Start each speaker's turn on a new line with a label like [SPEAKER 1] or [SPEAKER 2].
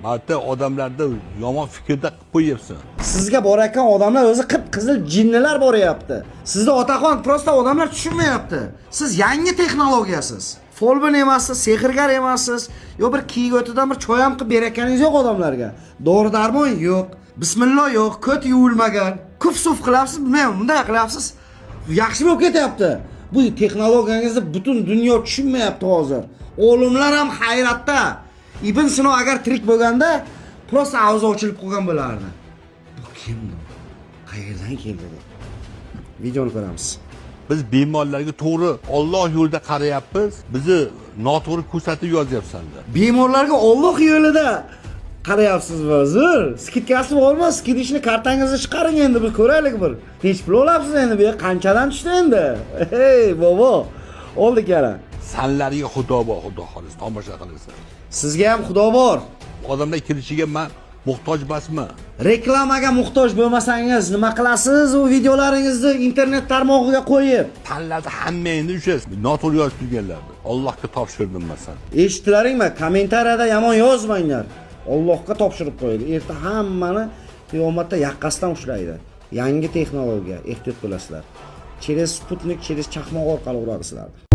[SPEAKER 1] Marta odamlarda yomon fikrda qilib qo'yyapsan.
[SPEAKER 2] Sizga borayotgan odamlar o'zi qip qizil jinnilar boryapti. Sizni, otaxon, просто odamlar tushunmayapti. Siz yangi texnologiyasiz. Folbin emassiz, sehrgar emassiz, yo bir kiyik o'tidan bir choy ham qilib berayotganingiz yo'q odamlarga. Dori darmon yo'q, bismillah yo'q, ko't yuvilmagan. Kuf suf qilyapsiz, bilmayman, bunday qilyapsiz. Yaxshi bo'lib ketyapti. Bu texnologiyangizni butun dunyo tushunmayapti hozir. Olimlar ham hayratda. Ibn Sino agar tirik bo'lganda, просто og'zi ochilib qolgan bo'lardi. Bu kim bu? Qayerdan keldi deb. Videoni ko'ramiz.
[SPEAKER 1] Biz bemorlarga to'g'ri Olloh yo'lida qarayapmiz. Bizni noto'g'ri ko'rsatib yozyapsanlar.
[SPEAKER 2] Bemorlarga Olloh yo'lida qarayapsizmi? Zo'r. Скидка si bormi? Скидочный kartangizni chiqaring, endi bir ko'raylik bir. Nechi pul olyapsiz endi, bu yer qanchadan tushdi endi? Hey, bobo. Oldi kara.
[SPEAKER 1] Sanlarga Xudo bor, Xudo xohlasa tomosha qilasan.
[SPEAKER 2] Sizga ham Xudo bor.
[SPEAKER 1] Odamlar kirishiga man muhtoj emasman.
[SPEAKER 2] Reklamaga muhtoj bo'lmasangiz, nima qilasiz u videolaringizni internet tarmog'iga qo'yib?
[SPEAKER 1] Tanlarda hammangni o'sha noto'g'ri yozib turganlarni Allohga topshirdim masalan.
[SPEAKER 2] Eshitdilaringmi? Kommentariyada yomon yozmanglar. Allohga topshirib qo'ydi. Erta hammani qiyomatda yaqqasidan ushlaydi. Yangi texnologiya, ehtiyot bo'lasizlar. Через sputnik, через chaqmoq orqali uradi sizlarni.